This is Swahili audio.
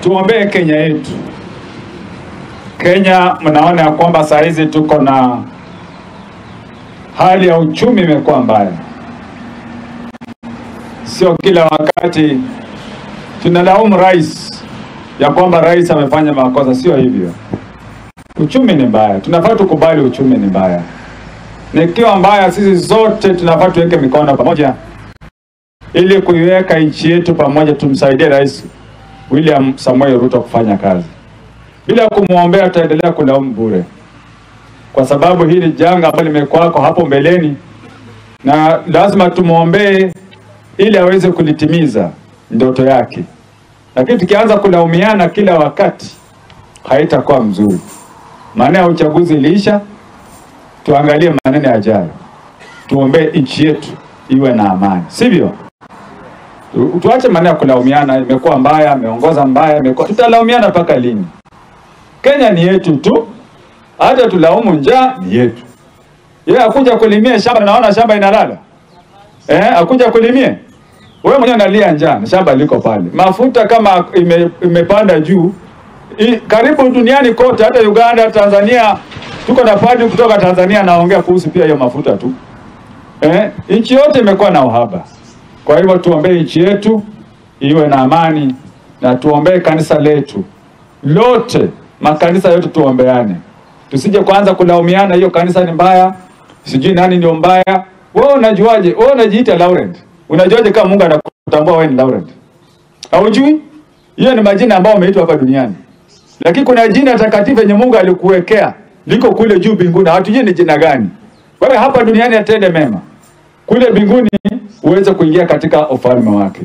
Tuombee Kenya yetu. Kenya, mnaona ya kwamba saa hizi tuko na hali ya uchumi imekuwa mbaya. Sio kila wakati tunalaumu rais ya kwamba rais amefanya makosa, sio hivyo. Uchumi ni mbaya, tunafaa tukubali uchumi ni mbaya. Nikiwa mbaya, sisi zote tunafaa tuweke mikono pamoja ili kuiweka nchi yetu pamoja, tumsaidie Rais William Samoei Ruto kufanya kazi. Bila kumwombea tutaendelea kulaumu bure, kwa sababu hili janga ambalo limekuwako hapo mbeleni, na lazima tumwombee ili aweze kulitimiza ndoto yake. Lakini tukianza kulaumiana kila wakati haitakuwa mzuri. Maana ya uchaguzi iliisha, tuangalie maneno yajayo. Tuombee nchi yetu iwe na amani, sivyo? Tuache maneno ya kulaumiana, imekuwa mbaya, ameongoza mbaya, imekuwa. Tutalaumiana mpaka lini? Kenya ni yetu tu, hata tulaumu njaa ni yetu. Yeye akuja kulimia shamba, naona shamba inalala. Akuja kulimie. Wewe mwenyewe unalia njaa, shamba liko pale. Mafuta kama imepanda juu, karibu duniani kote, hata Uganda, Tanzania, tuko na padri kutoka Tanzania naongea kuhusu pia hiyo mafuta tu. Nchi yote imekuwa na uhaba. Kwa hivyo tuombee nchi yetu iwe na amani, na tuombee kanisa letu lote, makanisa yote tuombeane. Tusije kuanza kulaumiana, hiyo kanisa ni mbaya, sijui nani ndio mbaya. Wewe unajuaje? Wewe unajiita Laurent. Unajuaje kama Mungu anakutambua wewe ni Laurent? Haujui? Hiyo ni majina ambayo umeitwa hapa duniani. Lakini kuna jina takatifu yenye Mungu alikuwekea, liko kule juu mbinguni. Hatujui ni jina gani. Wewe hapa duniani atende mema, kule mbinguni uweze kuingia katika ufalme wake.